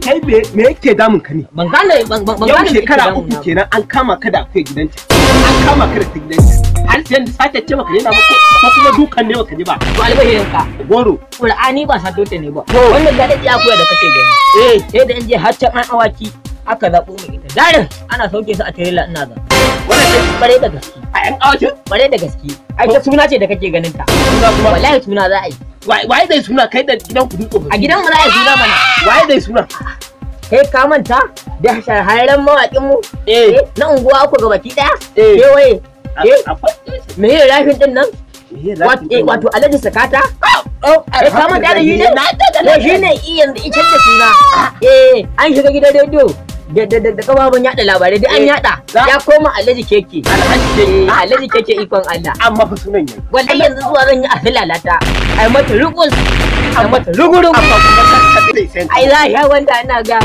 Kai, me yake damun ka ne? Ban gane, ban Yau gane me yake shekara damuna 3 ba. kenan an kama ka da akwai gidanta. An kama ka da ta gidanta. Har sai da sace ce baka daina ba, ko kuma dukan ne baka ji ba. To, albahirin ka. Goro. Qur'ani ba sato ta ne ba. To. Wannan ga daɗi akuya da kake gani. Eh. Sai da in je har can an awaki aka zaɓo mu ita. Darin ana sauke su a tirela ina zaɓo. Wannan ce Bare da gaske. a yan awakin? Bare da gaske. Ai ta suna ce da kake ganin ta. Suna kuma. Wallahi suna za a yi. Waye zai suna, kai da gidan ku duk? A gidan mu za a yi suna mana. Waye zai suna? Kai, ka manta da shahararren mawaƙin mu? Eh. Na unguwa uku gabaki ɗaya? Eh. Kewaye. Eh. Akwai. Me yin rafin din nan? Me? Wato Alhaji Sakata? Eh, ka manta da shi ne? Na ta da To shi ne i yanzu i canza suna. Eh, an shiga gidan rediyo da kafafen yaɗa labarai duk an Eh, yaɗa. Ya koma Alhaji Keke. Alhaji Keke. Eh, Alhaji Keke, ikon Allah. Amma fa sunan yayi. Wallahi yanzu zuwa zan yi a lalata. Ai mata rukus. Ai mata rugurugu. Amma kuma ka zai san. Ai za a sha wanda ina ga.